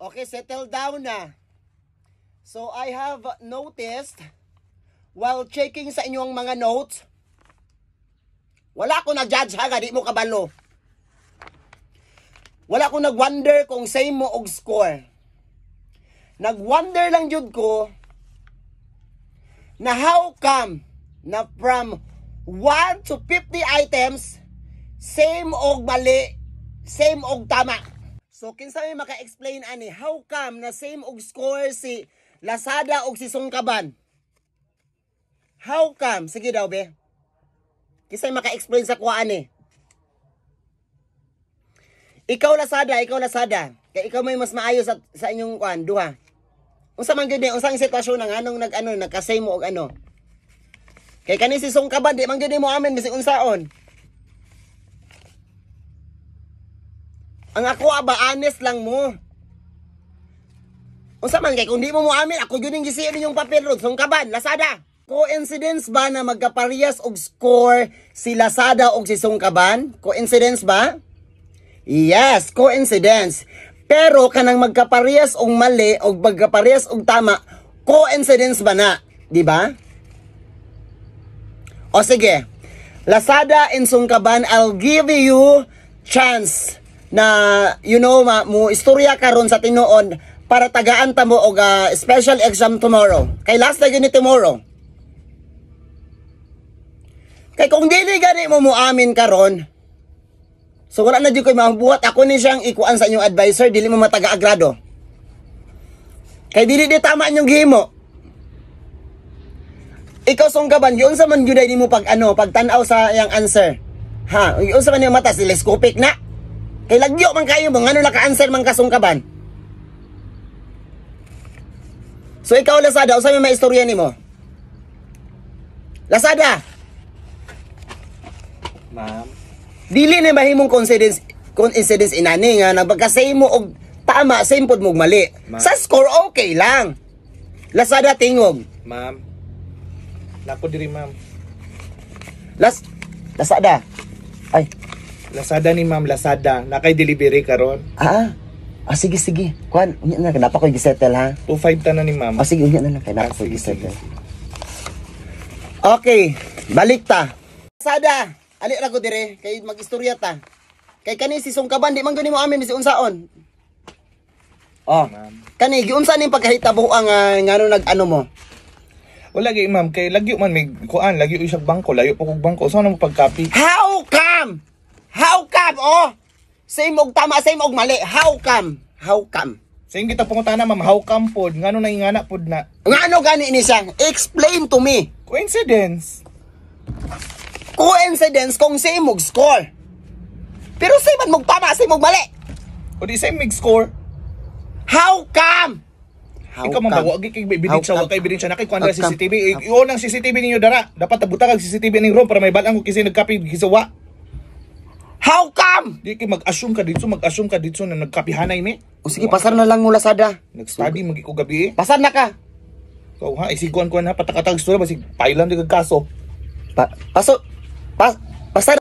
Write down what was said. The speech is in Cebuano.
Okay, settle down na. So I have noticed while checking sa inyong mga notes, wala ko nag-judge ha, di mo kabalo. Wala ko nag-wonder kung same mo og score. Nag-wonder lang jud ko na how come na from 1 to 50 items, same og mali, same og tama. So kinsa may maka-explain ani, how come na same og score si Lazada og si Sungkaban? How come? Sige daw be. Kinsa may maka-explain sa kuha ani? Ikaw Lazada, ikaw Lazada. Kay ikaw may mas maayo sa inyong kuan duha. Unsa man gyud ni, unsang sitwasyon na nganong nag ano nagka-same mo og ano? Kay kani si Sungkaban di man gyud mo amin bisig unsaon. Ang ako aba honest lang mo. Unsa man kay kung di mo mo amin, ako gyud ning gisiin ninyong papel ron Sungkaban, Lazada. Coincidence ba na magkaparehas og score si Lazada og si Sungkaban? Coincidence ba? Yes, coincidence. Pero kanang magkaparehas og mali og magkaparehas og tama, coincidence ba na? Di ba? O sige. Lazada and Sungkaban, I'll give you chance na mo istorya karon sa tinuod para tagaan ta mo og special exam tomorrow. Kay last na gyud ni tomorrow. Kay kung dili gani mo muamin karon, so wala na jud koy mabuhat, ako ni siyang ikuan sa inyong advisor, dili mo mataga agrado. Kay dili di tama inyong gihimo. Ikaw Sungkaban, giunsa man gyud nimo pag ano, pagtan-aw sa iyang answer? Ha, giunsa man nimo mata, telescopic na? Kay lagyo man kayo mo, ngano naka-answer man ka Sungkaban? So ikaw Lazada, unsa may maistorya nimo? Lazada. Ma'am. Dili na mahimong coincidence inani nga nagpagka-same mo og tama, same pod mo og mali. Ma'am. Sa score okay lang. Lazada tingog. Ma'am. Nako diri ma'am. Lazada. Ay. Lazada ni ma'am, Lazada. Nakay delivery karon. Ah. Ah, sige sige. Kuan, unya na napa koy gisettle ha. 25 ta na ni ma'am. Ah, sige, unya na lang kay napa Ah, koy sige, gisettle. sige. Okay, balik ta. Lazada, ali ra ko dire kay mag-istorya ta. Kay kani si Sungkaban di man gani mo amin bisig unsaon. Oh. Ma'am. Kani giunsa ning pagkahitabo ang ngano nag-ano mo? Wala gyud ma'am, kay lagyo man may kuan, lagyo isang bangko, layo pa kog bangko. Saan mo pag-copy? How come? How come? Oh. Same og tama, same og mali. How come? How come? Same kita pangutana ma'am, how come pod? Ngano na ingana pod na? Ngano gani ni siya? Explain to me. Coincidence. Coincidence kung same og score. Pero same man mog tama, same og mali. O di same mig score. How come? How Ikaw man ba wa kay ebidensya, How wa kay ebidensya na kay kuan How ra CCTV. come? I-on ang CCTV ninyo dara. Dapat tabuta kag CCTV ning room para may balang ko kasi nagcopy gisawa. How come? Di kay mag-assume ka dito na nagkapihanay mi. O sige, pasar na lang mo Lazada. Nag-study magi ko gabi eh. Pasar na ka. Ikaw ha, isiguan ko na patakatag istorya basig pailan di kag kaso. Pa paso. Pasar.